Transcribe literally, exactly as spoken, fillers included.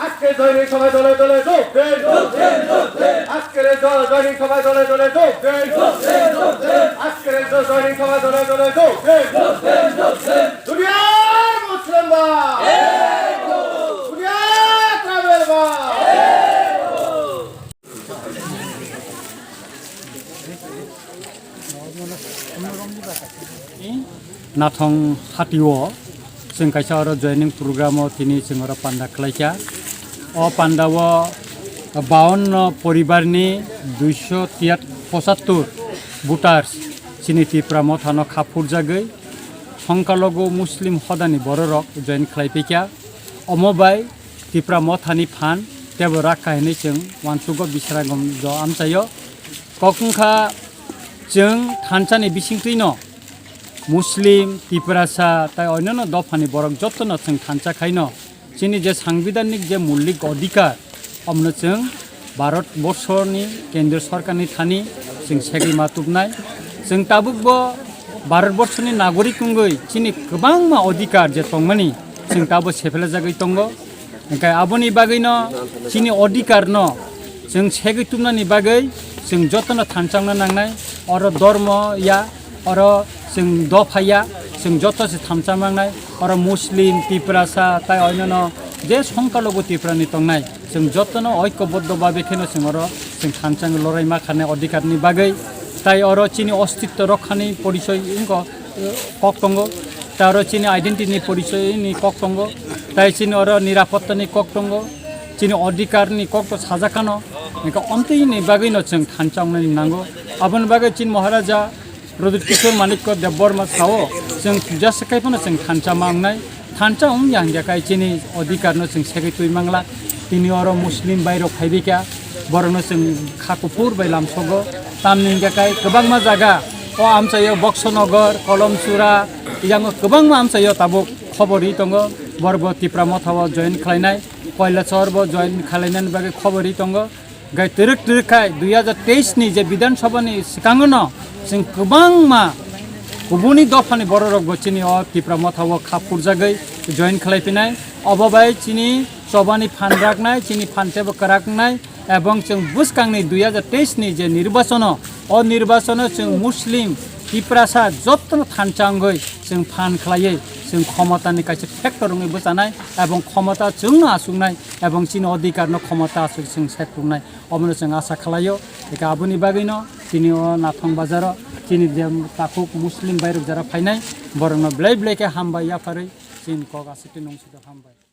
আজকে জয়নিং সভায় দলে দলে যোগ দিন। আজকের এই জ-, জয়নিং সভায় দলে দলে যোগ দিন। আজকের এই জ-, জয়নিং সভায় দলে দলে যোগ দিন। দুনিয়ার মুসলিম ভাই, দুনিয়ার ট্রাইবেল ভাই। Nathong hati o chwng kaisa oro joining program o tini chwng oro panda khlaikha. O panda o bawanno poribar ni duiso tiyat pochattor voters chini Tipra Motha no kha phurjagwi songkalogo Muslim hodani bororok join khlaipaikha. Omo bai Tipra Mothani phan tebo rakha hinwi chwng uansugo Bisrangam jo amchaio. Kok wngkha chwng thansani bisingtwino Muslim, Tiprasa tai onyono dophani borok jotono chwng thansa khaino chini je sangbidhanik je mulik odhikar, omono chwng Bharat borsoni kendriya sorkarni thani chwng segwi ma tubnai. Chwng tabukbo Bharat borsoni nagorik wngwi chini kwbangma odhikar je tongmani chwng tabo sephelajagwi tongo. Hwnkhe aboni bagwino chini odhikarno chwng segwi tubnani bagwi chwng jotono thansa wngna nangnai. Oro dormo ya, oro chwng dopha ya, chwng joto se thansa mangnai. Oro Muslim, Tiprasa tai onyono je songkalogo Tiprani tongnai, chwng jotono oikoboddo babe kheno chwng oro chwng thansa wngwi lorai ma khanai odhikarni bagwi. Tai oro chini ostitto rokhani porichoi wngkha, eh, kok tongo. Tai oro chini identity ni porichoi ni kok tongo. Tai chini oro nirapotta ni kok tongo. Chini odhikar ni kok to sajakano. Hwnkhe omtwi ni bagwi no chwng thansa wngnani nango. Aboni bagwi chini Maharaja Pradyut Kishore Manikya Debbarma sao, chwng puja swkaiphano chwng thansa ma wngnai. Thansa wngya hwnkhe kai chini odhikarno chwng segwi twi mangla. Tini oro Muslim bairok phaibaikha, borokno chwng kha kuphur bai lamsogo. Tamni hwnkhe kai kwbangma jaga, o amchaio Boksonogor, Kolomchura, yango kwbangma amchaio tabuk khobor ri tongo. Borokbo Tipra Mothao join khlainai, Koilachorbo join khlainani bagwi khobor ri tongo. Gai twrwk twrwk khai dui hajar teis ni je Bidhan Sabha ni swkango no chwng kwbangma kubuni dophani bororok bo chini o Tipra Motha o kha phurjagwi join khlai phinai. Obo bai chini chobani phan raknai, chini phan tebo kwrak wngnai, ebong chwng bwskangni dui hajar teis ni je nirbachono, o nirbachono chwng Muslim, Tiprasa jottono thansa wngwi chwng phan khlaiwi chwng khomotani kaisa factor wngwi bwchanai, ebong khomota chwngno achuknai, ebong chini odhikarno khomota achuk chwng sek rwnai. Omono chwng asa khlaio. Eka aboni bagwino chini o Nathong bazaro chini je takhuk Muslim bairok jara phainai, borokno belai belai khe hambai yapharwi chini kok aswk twi nung sijak hambai.